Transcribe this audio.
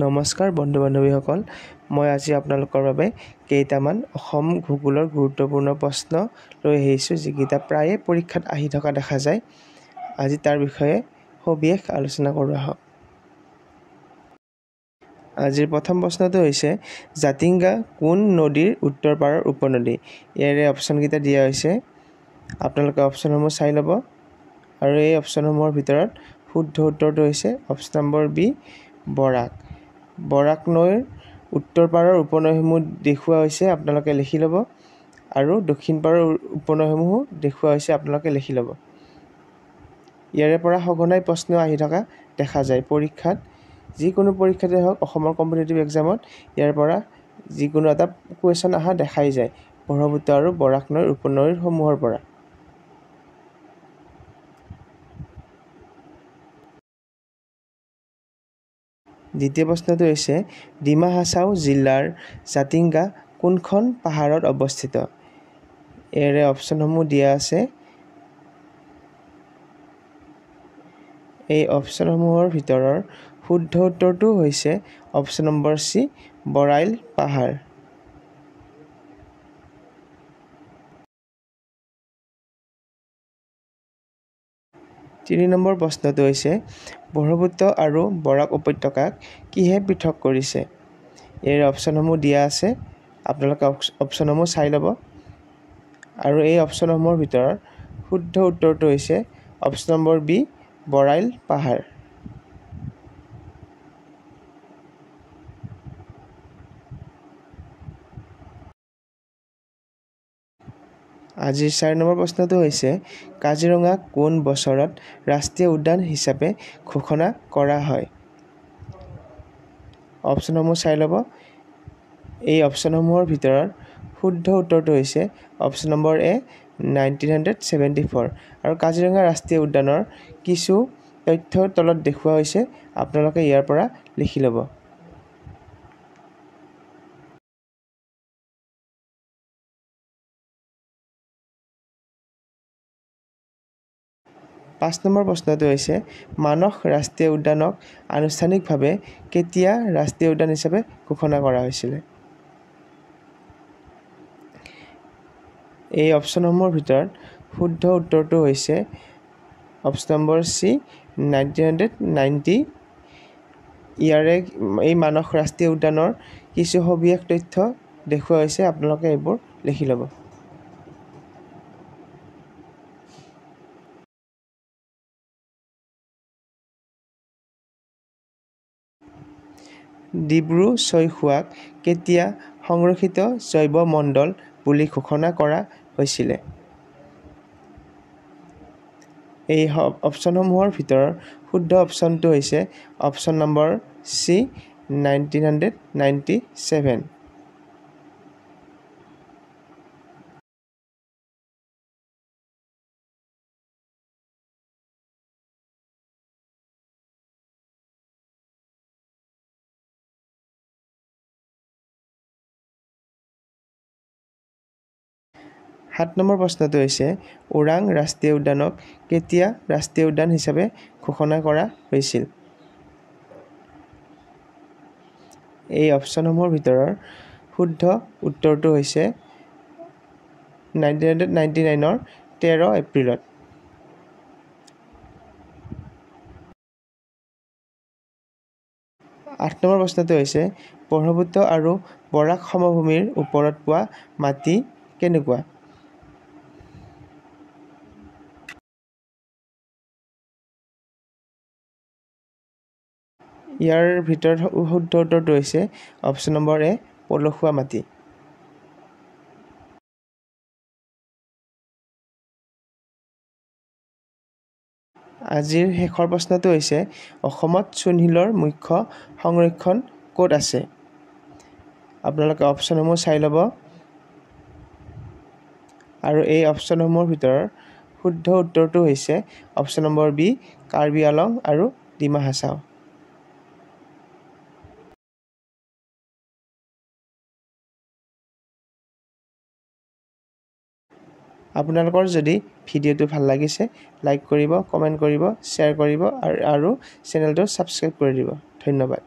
নমস্কাৰ বন্ধু বান্ধৱীসকল, মই আজি আপোনালোকৰ বাবে কেইটামান অসম ভূগোলৰ গুৰুত্বপূৰ্ণ প্ৰশ্ন লৈ আহিছোঁ, যিকেইটা প্ৰায়ে পৰীক্ষাত আহি থকা দেখা যায়। আজি তাৰ বিষয়ে সবিশেষ আলোচনা কৰোঁ আহক। আজিৰ প্ৰথম প্ৰশ্নটো হৈছে, জাতিংগা কোন নদীৰ উত্তৰ পাৰৰ উপনদী? ইয়াৰে অপশ্যনকেইটা দিয়া হৈছে, আপোনালোকে অপশ্যনসমূহ চাই ল'ব। আৰু এই অপশ্যনসমূহৰ ভিতৰত শুদ্ধ উত্তৰটো হৈছে অপশ্যন নম্বৰ বি, বৰাক। বৰাক নৈৰ উত্তৰ পাৰৰ উপনৈসমূহ দেখুওৱা হৈছে, আপোনালোকে লিখি ল'ব। আৰু দক্ষিণ পাৰৰ উপনৈসমূহো দেখুওৱা হৈছে, আপোনালোকে লিখি ল'ব। ইয়াৰে পৰা সঘনাই প্ৰশ্ন আহি থকা দেখা যায় পৰীক্ষাত, যিকোনো পৰীক্ষাতে হওক, অসমৰ কম্পিটিটিভ এক্সামত ইয়াৰ পৰা যিকোনো এটা কুৱেশ্যন অহা দেখাই যায় ব্ৰহ্মপুত্ৰ আৰু বৰাক নৈৰ উপনৈসমূহৰ পৰা। দ্বিতীয় প্ৰশ্নটো হৈছে, ডিমা হাছাও জিলাৰ জাতিংগা কোনখন পাহাৰত অৱস্থিত? ইয়াৰে অপশ্যনসমূহ দিয়া আছে। এই অপশ্যনসমূহৰ ভিতৰৰ শুদ্ধ উত্তৰটো হৈছে অপশ্যন নম্বৰ চি, বৰাইল পাহাৰ। তিনি নম্বৰ প্ৰশ্নটো হৈছে, ব্ৰহ্মপুত্ৰ আৰু বৰাক উপত্যকাক কিহে পৃথক কৰিছে? ইয়াৰ অপশ্যনসমূহ দিয়া আছে, আপোনালোকে অপশ্যনসমূহ চাই ল'ব। আৰু এই অপশ্যনসমূহৰ ভিতৰত শুদ্ধ উত্তৰটো হৈছে অপশ্যন নম্বৰ বি, বৰাইল পাহাৰ। আজিৰ 4 নম্বৰ প্ৰশ্নটো হৈছে, কাজিৰঙা কোন বছৰত ৰাষ্ট্ৰীয় উদ্যান হিচাপে ঘোষণা কৰা হয়? অপশ্যনসমূহ চাই ল'ব। এই অপশ্যনসমূহৰ ভিতৰত শুদ্ধ উত্তৰটো হৈছে অপশ্যন নম্বৰ এ, 1974। আৰু কাজিৰঙা ৰাষ্ট্ৰীয় উদ্যানৰ কিছু তথ্য তলত দেখুওৱা হৈছে, আপোনালোকে ইয়াৰ পৰা লিখি ল'ব। 5 নম্বৰ প্ৰশ্নটো হৈছে, মানস ৰাষ্ট্ৰীয় উদ্যানক আনুষ্ঠানিকভাৱে কেতিয়া ৰাষ্ট্ৰীয় উদ্যান হিচাপে ঘোষণা কৰা হৈছিলে? এই অপশ্যনসমূহৰ ভিতৰত শুদ্ধ উত্তৰটো হৈছে অপশ্যন নম্বৰ চি, 1990। ইয়াৰে এই মানস ৰাষ্ট্ৰীয় উদ্যানৰ কিছু সবিশেষ তথ্য দেখুওৱা হৈছে, আপোনালোকে এইবোৰ লিখি ল'ব। ডিব্ৰু ছৈখোৱাক কেতিয়া সংৰক্ষিত জৈৱ মণ্ডল বুলি ঘোষণা কৰা হৈছিলে? এই অপশ্যনসমূহৰ ভিতৰৰ শুদ্ধ অপশ্যনটো হৈছে অপশ্যন নম্বৰ চি, 1997। 7 নম্বৰ প্ৰশ্নটো হৈছে, ওৰাং ৰাষ্ট্ৰীয় উদ্যানক কেতিয়া ৰাষ্ট্ৰীয় উদ্যান হিচাপে ঘোষণা কৰা হৈছিল? এই অপশ্যনসমূহৰ ভিতৰৰ শুদ্ধ উত্তৰটো হৈছে 1999ৰ 13 এপ্ৰিলত। 8 নম্বৰ প্ৰশ্নটো হৈছে, ব্ৰহ্মপুত্ৰ আৰু বৰাক সমভূমিৰ ওপৰত পোৱা মাটি কেনেকুৱা? ইয়াৰ ভিতৰত শুদ্ধ উত্তৰটো হৈছে অপশ্যন নম্বৰ এ, পলসুৱা মাটি। আজিৰ শেষৰ প্ৰশ্নটো হৈছে, অসমত চূণশিলৰ মুখ্য সংৰক্ষণ ক'ত আছে? আপোনালোকে অপশ্যনসমূহ চাই ল'ব। আৰু এই অপশ্যনসমূহৰ ভিতৰৰ শুদ্ধ উত্তৰটো হৈছে অপশ্যন নম্বৰ বি, কাৰ্বি আলং আৰু ডিমা হাছাও। আপোনালোকৰ যদি ভিডিঅ'টো ভাল লাগিছে, লাইক কৰিব, কমেণ্ট কৰিব, শ্বেয়াৰ কৰিব আৰু চেনেলটো ছাবস্ক্ৰাইব কৰি দিব। ধন্যবাদ।